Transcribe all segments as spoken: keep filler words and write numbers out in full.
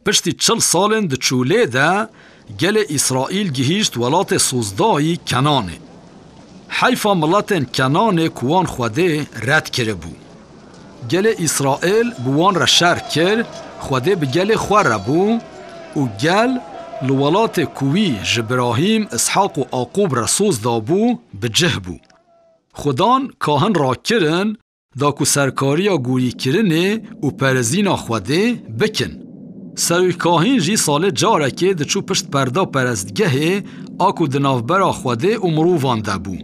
Piştî çil salên di çûlê de gelê Îsraîl gihîşt welatê sozdayî Kenanê. Heyfa miletên Kenanê ku wan Xwedê red kiribû. Gelê Îsraîl bi wan re şer kir, Xwedê bi gelê xwe re bû û gel li welatê ku wî ji Birahîm, Îshaq û Aqûb re soz dabû, bi cih bû. Xudan kahin rakirin da ku serkariya gorîkirinê û perezîna Xwedê bikin. Serokahîn jî salê carekê diçû pişt perda perestgehê a ku di navbera Xwedê û mirovan de bû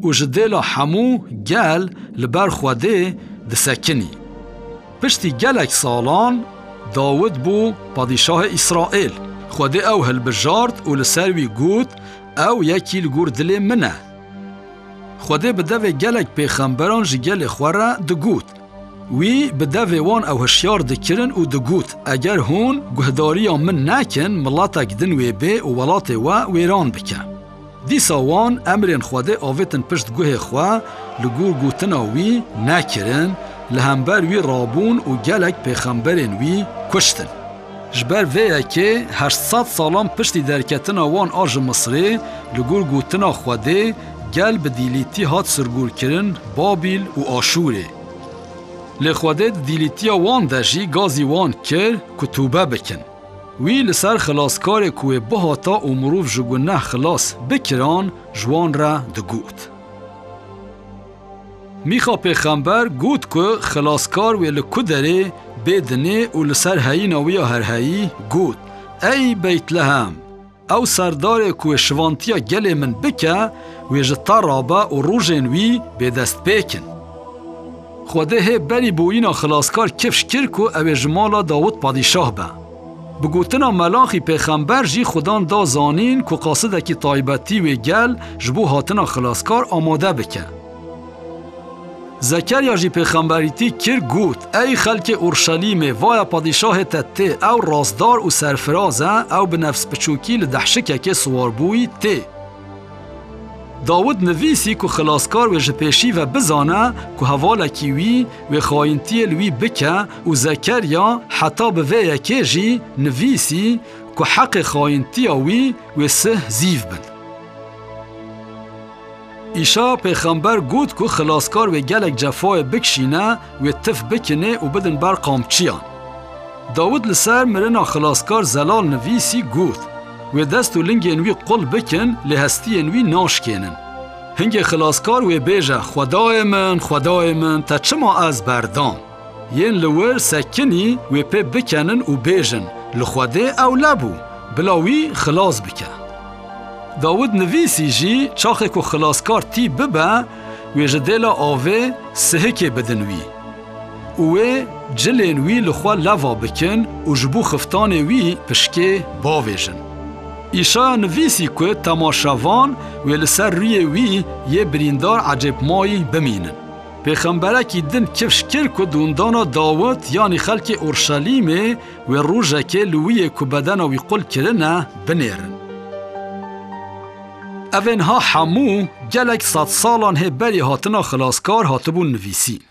û ji dêla hemû gel li ber Xwedê disekinî. Piştî gelek salan Dawid bû padîşahê Îsraîl. Xwedê ew hilbijart û li ser wî got, ew yekî li gor dilê min e. Xwedê bi devê gelek pêxemberan ji gelê xwe re digot. Wî bi devê wan ew hişyar dikirin û digot, eger hûn guhdariya min nekin, miletek din wê bê û welatê we wêran bike. Dîsa wan emrên Xwedê avêtin pişt guhê xwe, li gor gotina wî nekirin, li hember wî rabûn û gelek pêxemberên wî kuştin. Ji ber vê yekê heşt sed salan piştî derketina wan a ji Misrê, li gor gotina Xwedê, gel bi dîlîtî hat sirgûrkirin Babîl û Aşûrê. Lê Xwedê di dîlîtiya wan de jî gazî wan kir ku tûbe bikin. Wî li ser xilaskarê ku wê bihata û mirov ji guneh xilas bikiran, ji wan re digot. Mîxa pêxember got ku xilaskar wê li ku derê bê dinê û li ser heyîna wî ya herheyî got, Ey Beytlehem! Ew serdarê ku wê şivantiya gelê min bike, wê ji te rabe û rojên wî bêdestpêk in. Xwedê hê berî boyîna xilaskar kifş kir ku ew ê ji mala Dawid padîşah be. Bi gotina Melaxî pêxember jî Xudan da zanîn ku qasidekî taybetî wê gel ji bo hatina xilaskar amade bike. Zekerya jî pêxemberîtî kir, got, Ey xelkê Urşelîmê, vaya padîşahê te tê, ew rastdar û serfiraz e, ew bi nefsbiçûkî li dehşikekê siwarbûyî tê. Dawid nivîsî ku xilaskar wê ji pêşî ve bizane ku hevalekî wî wê xayintiyê li wî bike û Zekerya heta bi vê yekê jî nivîsî ku heqê xayintiya wî wê sih zîv bin. Îşaya pêxember got ku xilaskar wê gelek cefayê bikişîne, wê tif bikinê û bidin ber qamçiyan. Dawid li ser mirina xilaskar zelal nivîsî got, Wê dest û lingên wî qul bikin, lê hestiyên wî naşkênin. Hingê xilaskar wê bêje, Xwedayê min, Xwedayê min, te çima ez berdam? Yên li wir sekinî wê pê bikenin û bêjin, Li Xwedê ew lebû, bila wî xilas bike. Dawid nivîsî jî, Çaxê ku xilaskar tî bibe, wê ji dêla avê sihikê bidin wî û wê cilên wî li xwe leva bikin û ji bo xiftanê wî pişkê bavêjin. Îşaya nivîsî ku temaşevan wê li ser rûyê wî yê birîndar ecêbmayî bimînin. Pêxemberekî din kifş kir ku dûndana Dawid, yanî xelkê Orşelîmê, wê rojekê li wî yê ku bedena wî qul kirine, binêrin. Evên ha hemû gelek sed salan hê berî hatina xilaskar hatibûn nivîsîn.